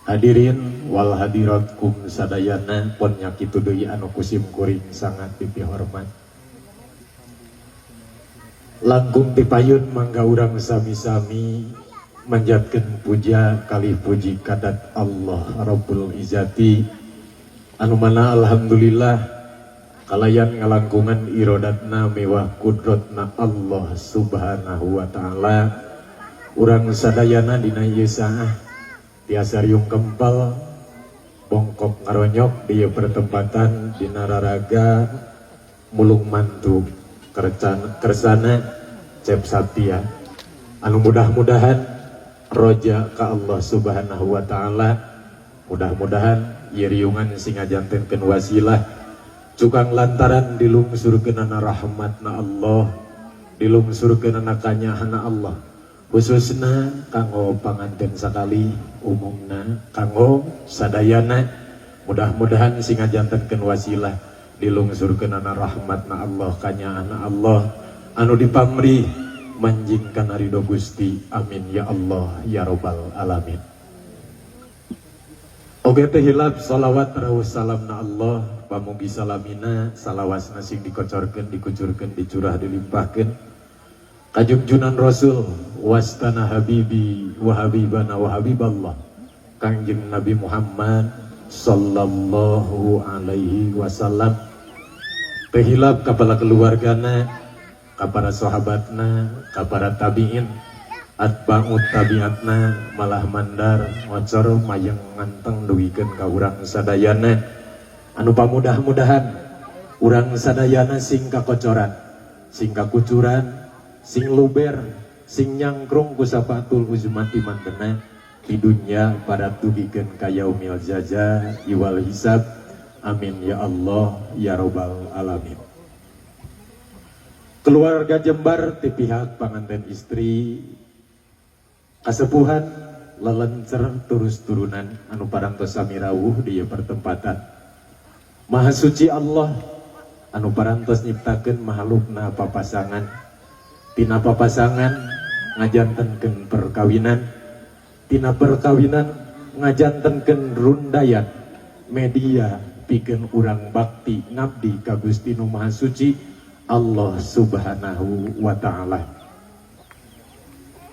Hadirin wal hadirat kum sadayana, pon nyakitu deui anu ku sim kuring sangat dipihormat. Langkung tipayun mangga urang sami-sami manjatkeun puja kalih puji kadat Allah Rabbul Izzati, anu mana alhamdulillah kalayan ngalangkungan irodatna miwah kudrotna Allah Subhanahu wa Ta'ala, urang sadayana dina ieu saah tiasa riung kempel, bongkok ngaronyok di pertempatan dina raraga mulung mantu kersana Cep Satya, anu mudah-mudahan roja ka Allah Subhanahu wa Ta'ala. Mudah-mudahan ieu riungan sing ngajantenkeun wasilah cukang lantaran dilungsurkeunana rahmatna Allah, dilungsurkeunana kanyahana Allah, khususna kanggo panganten sakali, umumna kanggo sadayana. Mudah-mudahan sing ngajantenkeun wasilah dilungsurkeunana rahmatna Allah, kanyahana Allah, anu dipamrih manjing kana ridho Gusti. Amin ya Allah ya Robbal alamin. Oge teu hilap salawat rawuh salamna Allah, pamugi salamina salawasna sing dikocorkeun, dikucurkeun, dicurah, dilimpahkeun kajungjunan Rasul wastana habibi wa habibana wa habiballah, Kangjeng Nabi Muhammad sallallahu alaihi wasallam. Teu hilap ka para keluargana, ka para sahabatna, ka para tabiin, atba'ut tabiatna, malah mandar ngocor mayeng nganteng dugikeun ka urang sadayana, anu pamudah-mudahan urang sadayana sing kakocoran, sing kakucuran, sing luber, sing nyangkrung ku safaatul uzmati mantena di dunya pada dugikeun ka yaumil jaza iwal hisab. Amin ya Allah ya Robbal alamin. Keluarga Jembar ti pihak panganten istri, kasepuhan, lelencer turus turunan anu parantos sami rawuh di ieu pertempatan. Maha suci Allah anu parantos nyiptakeun makhlukna papasangan, tina papasangan ngajantenkeun perkawinan, tina perkawinan ngajantenkeun rundayan media pikeun urang bakti ngabdi ka Gusti Nu Maha Suci Allah Subhanahu wa Ta'ala.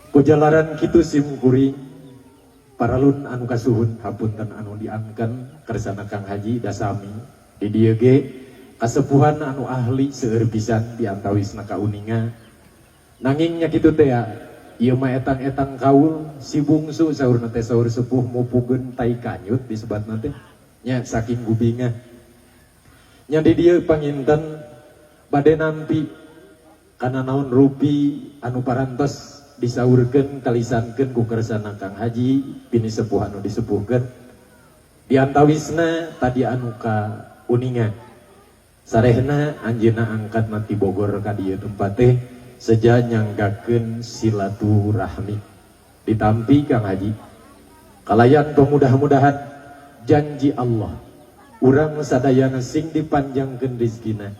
Kujalaran kitu sim kuring paralun anu kasuhun, hapunten anu diangken kersana Kang Haji dasami di dieu ge kasepuhan anu ahli seueur pisan di antawisna kauninga. Nanging nya kitu teh ya, ieu mah etang-etang kaul si bungsu, saurna teh saur sepuh mupugeun tai kanyut disebatna teh nya, saking gubinga nya. Di dieu panginten bade nampi kana naon rupi anu parantos disaurkeun, kalisankeun ku kersana Kang Haji pini sepuh anu disepuhkeun. Di antawisna tadi anu ka uninga sarehna anjeunna angkat ti Bogor ka dieu tempat teh seja nyanggakeun silaturahmi. Ditampi Kang Haji kalayan pemudah-mudahan janji Allah urang sadayana sing dipanjangkeun rizkina,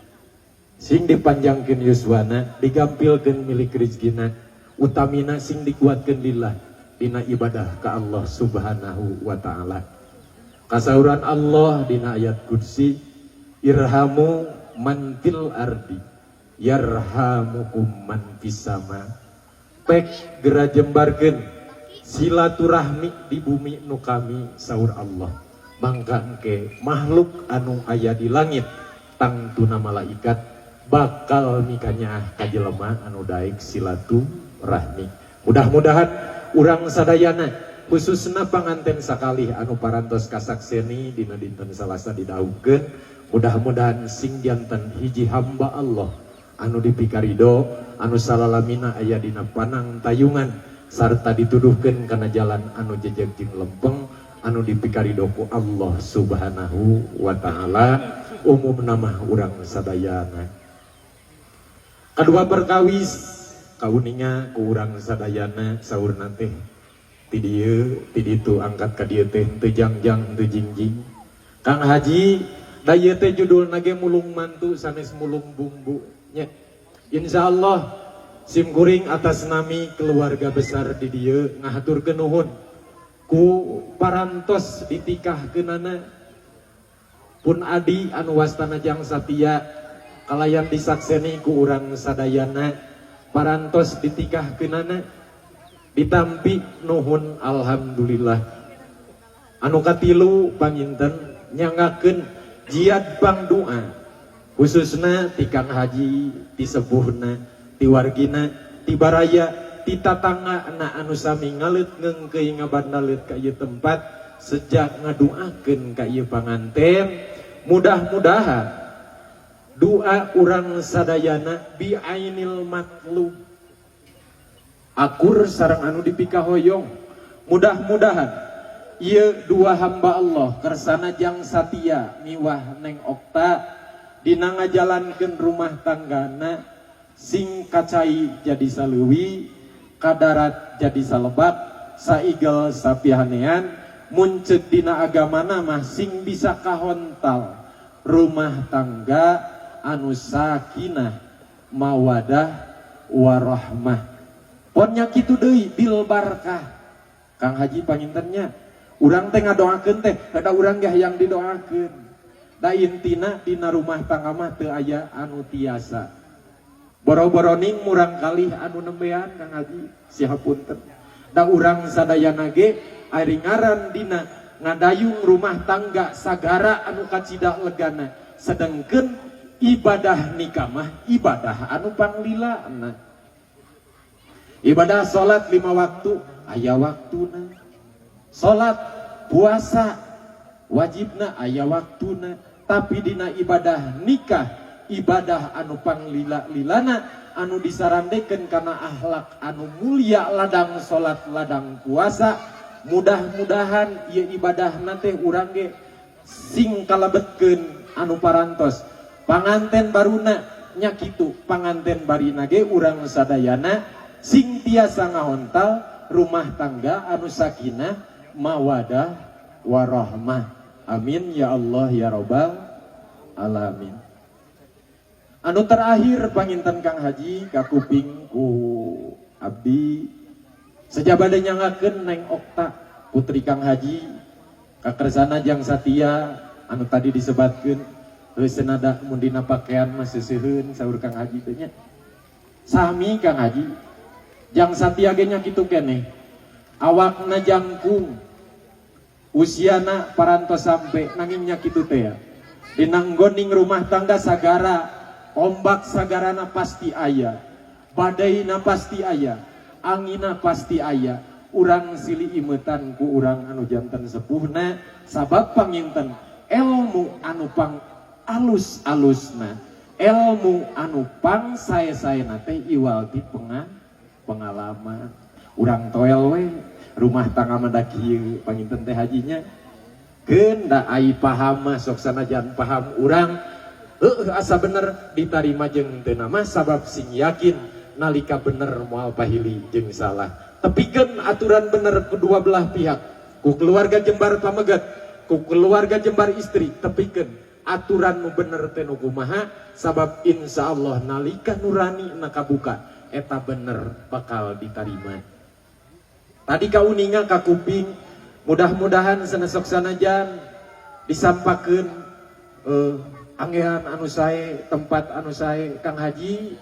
sing dipanjangkeun yuswana, digampilkeun milik rizkina, utamina sing dikuatkeun lillah dina ibadah ka Allah Subhanahu wa Ta'ala. Kasauran Allah dina ayat kursi, "Irhamu man fil ardi yarhamukum man fis sama." Pek gera jembarkeun silaturahmi di bumi nu kami, saur Allah, mangka engke makhluk anu aya di langit, tangtuna malaikat, bakal mikanyaah ka jelema anu daek silaturahmi. Mudah-mudahan urang sadayana, khususna panganten sakalih anu parantos kasakseni dina dinten Salasa didawuhkeun, mudah-mudahan sing janten hiji hamba Allah anu dipikarido, anu salalamina aya dina panang tayungan sarta dituduhkeun kana jalan anu jejeg jeung lempeng anu dipikarido ku Allah Subhanahu wa Ta'ala, umum nama urang sadayana. Kedua perkawis kauninga ku urang sadayana, saurna teh ti dieu ti ditu angkat ka dieu teh teu jangjang teu jingjing. Kang Haji, da ieu teh judulna ge mulung mantu sanes mulung bumbu nya. Insyaallah sim kuring atas nami keluarga besar di dieu ngahaturkeun nuhun. Ku parantos ditikahkeunana pun adi anu wastana Jang Satia kalayan disakseni ku urang sadayana, parantos ditikahkeunana ditampi, nuhun, alhamdulillah. Anu katilu panginten nyanggakeun jiad pangdoa khususna ti Kang Haji, ti sepuhna, ti wargina, ti baraya, ti tatangga na anu sami ngaleut ngeungkeuy ngabandaleut ka ieu tempat sejak ngaduakeun ka ieu panganten. Mudah-mudahan doa urang sadayana bi ainil matlub, akur sareng anu dipikahoyong. Mudah-mudahan ieu dua hamba Allah, kersana Jang Satia miwah Neng Okta, dina ngajalankeun rumah tanggana sing kacai jadi saleuwi, kadarat jadi salebak, saigel sapihanean. Mun ceuk dina agamana mah sing bisa kahontal rumah tangga anu sakinah, mawadah, warahmah. Pon nya kitu deui bil barkah. Kang Haji, panginten nya urang teh ngadoakeun teh kada urang ge hayang didoakeun. Da intina dina rumah tangga mah teu aya anu tiasa boro-boroning murang kalih anu nembean. Kang Haji, sihapunten, da urang sadayana ge ari ngaran dina ngadayung rumah tangga sagara anu kacida legana, sedangkan ibadah nikah mah ibadah anu panglila. Nah, ibadah salat lima waktu aya waktuna, salat puasa wajibna aya waktuna, tapi dina ibadah nikah, ibadah anu panglila-lilana anu disarandekeun kana akhlak anu mulia, ladang salat, ladang puasa. Mudah-mudahan ieu ibadah teh urang ge sing kalebetkeun anu parantos panganten baruna nya kitu. Panganten barina ge urang sadayana sing tiasa ngahontal rumah tangga anu sakinah, mawadah, warahmah. Amin ya Allah ya robbal alamin. Anu terakhir panginten, Kang Haji, kakuping ku abdi sejabade nyangakeun Neng Okta, putri Kang Haji, kakersana Jang Satia anu tadi disebatkeun heuh senada mun dina pakaian mah seuseuheun, saur Kang Haji teh nya. Sami, Kang Haji, Jang Satia ge nya kitu keneh, awakna jangkung, usiana parantos sampe, nanging nya kitu teh ya, dina nggoning rumah tangga sagara ombak sagarana pasti aya, badaina pasti aya, angina pasti aya. Urang sili imetan ku urang anu janten sepuhna, sabab panginten ilmu anu pang alus-alusna, ilmu anu pang sae-saena teh iwal ti pengalaman. Urang toel we rumah tangga mah da kieu. Panginten teh hajinya keun da ai paham mah sok sanajan paham urang heueuh asa bener ditarima jeung teu mah, sabab sing yakin nalika bener moal pahili jeung salah. Tepikeun aturan bener kedua belah pihak, ku keluarga jembar pameget, ku keluarga jembar istri, tepikeun aturan nu bener teh nu kumaha, sabab insya Allah nalika nurani nakabuka eta bener bakal ditarima. Tadi kauninga ka kuping, mudah-mudahan senesok sanajan disampakeun anggehan anu sae, tempat anu sae, Kang Haji.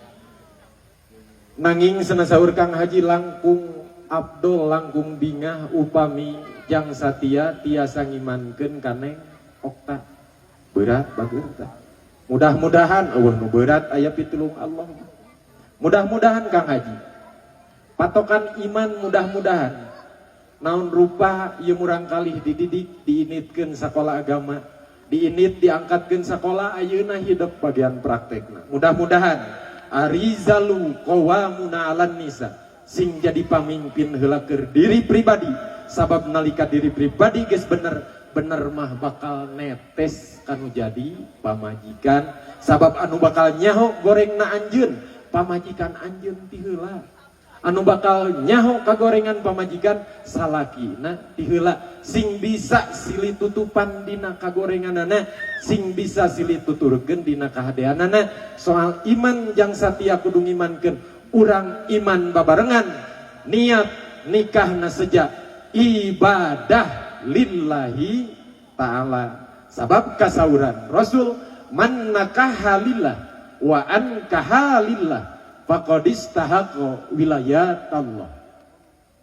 Nanging senasaur Kang Haji langkung Abdul, langkung bingah upami Jang Satia tiasa ngimankeun ka Neng Okta. Berat bagus tah. Mudah-mudahan euweuh nu berat, aya pitulung Allah. Mudah-mudahan, Kang Haji, patokan iman, mudah-mudahan naon rupa ieu murang kalih dididik, diinitkeun sekolah agama, diinit diangkatkeun sekolah, ayeuna hidup bagian praktekna. Mudah-mudahan arijalu qawwamuna 'alan nisa, sing jadi pamimpin heula keur diri pribadi, sabab nalika diri pribadi geus bener, bener mah bakal netes kanu jadi pamajikan, sabab anu bakal nyaho gorengna anjeun pamajikan anjeun ti heula, anu bakal nyaho kagorengan pamajikan salakina ti heula. Sing bisa silih tutupan dina kagorenganana, sing bisa silih tuturkeun dina kahadeanana. Soal iman, Jang Satia kudu ngimankeun, urang iman babarengan niat nikahna sejak. Ibadah lillahi ta'ala. Sabab kasauran Rasul, man nakaha lillah wa ankaha lillah faqad istahaqa wilayatallah.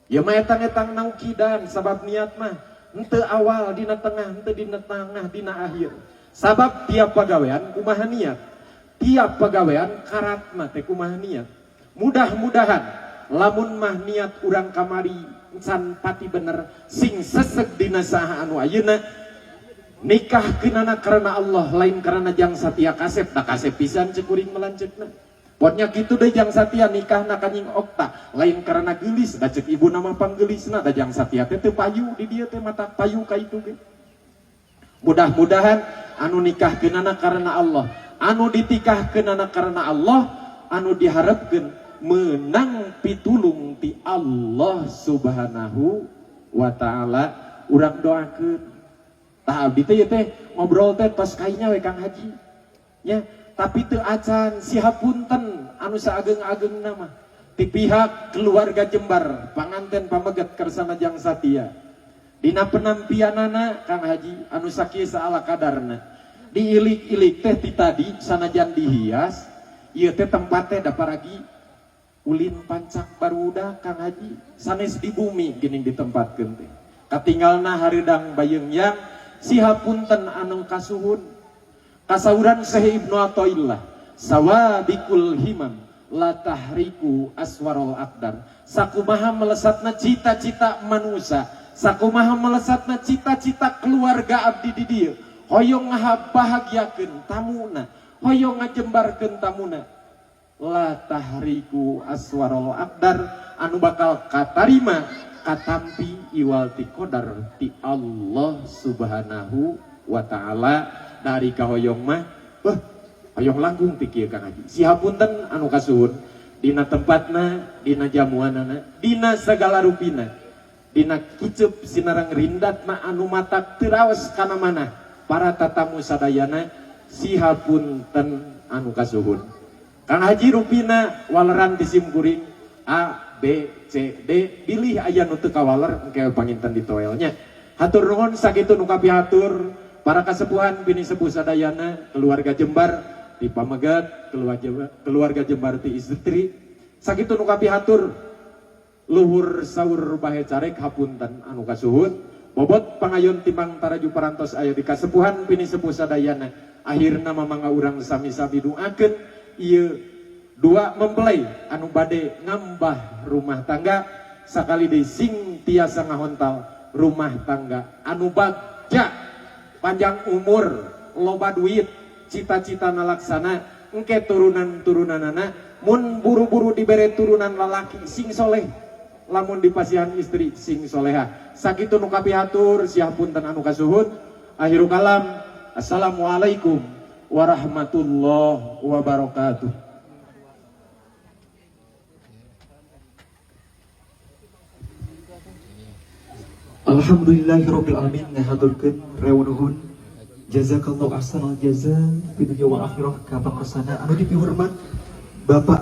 Ya mah etang-etang naukidan, sabab niat mah henteu awal, dina tengah, henteu dina tengah, dina akhir. Sabab tiap pagawean kumaha niat, tiap pagawean karatna teh kumaha niat. Mudah-mudahan lamun mah niat urang kamari can pati bener, sing seseg dina saha anu ayeuna nikah kenana karena Allah, lain karena jang satia kasep. Da kasep pisan cek kuring melanceukna. Potnya gitu deh, jang satia nikah na kanying okta lain karena gelis, da cek ibu nama panggelisna, da jang satia teh teu payu di dieu teh, mata payu ka itu ge. Mudah-mudahan anu nikah kenana karena Allah, anu ditikah kenana karena Allah, anu diharapkeun menang pitulung ti Allah Subhanahu wa Ta'ala. Urang doakeun. Tah, abdi teh teh ngobrol teh tos kainya we, Kang Haji ya, tapi teu acan. Sihapunten anu saageng-ageng nama ti pihak keluarga Jembar, panganten pameget kersana jang satia, dina penampianana Kang Haji anu sakieu saala kadarna, diilik-ilik teh ti tadi sanajan dihias ieu teh tempat teh da paragi ulin pancak barudak, Kang Haji, sanes di bumi geuning ditempatkeun teh, katinggalna hareudang bayeung yang. Sihapunten anu kasuhun, kasauran Syekh Ibnu Athaillah, sawabiqul himam la tahriku aswarul aqdar. Sakumaha melesatna cita-cita manusia, sakumaha melesatna cita-cita keluarga abdi di dieu, hoyong ngabahagiakeun tamuna, hoyong ngajembarkeun tamuna, la tahriku aswarul aqdar, anu bakal katarima katampi iwal ti qadar ti Allah Subhanahu wa Ta'ala. Dari kahoyong mah hoyong langkung ti kieu, Kang Haji. Sihapunten anu kasuhun, dina tempatna, dina jamuanana, dina segala rupina, dina kicup sinareng rindatna anu matak teu raos kana mana para tatamu sadayana, sihapunten anu kasuhun, Kang Haji. Rupina waleran ti simkuring A B C D, bilih aya nu teu kawaler engke panginten ditoelnya. Hatur nuhun, sakitu nu kapihatur. Para kasepuhan bini sepuh sadayana, keluarga Jembar di pamegat, keluarga keluarga Jembar ti istri, sakitu nu kapihatur. Luhur saur bahe carek, hapunten anu kasuhun. Bobot pangayon timang taraju parantos aya di kasepuhan bini sepuh sadayana. Akhirna mamangga urang sami-sami doakeun ieu dua mempelai anu bade ngambah rumah tangga, sakali deui sing tiasa ngahontal rumah tangga anu bagja, panjang umur, loba duit, cita-cita nalaksana. Engke turunan-turunanana mun buru-buru dibere turunan lalaki sing soleh, lamun dipasihan istri sing soleha. Sakitu nu kapihatur, sihapunten anu kasuhun. Akhirul kalam, assalamualaikum warahmatullahi wabarakatuh. Alhamdulillahirabbil alamin, ngahaturkeun rewa nuhun, jazakallahu ahsanal jaza fi dunya wal akhirah ka pangkersana anu dipihormat Bapak.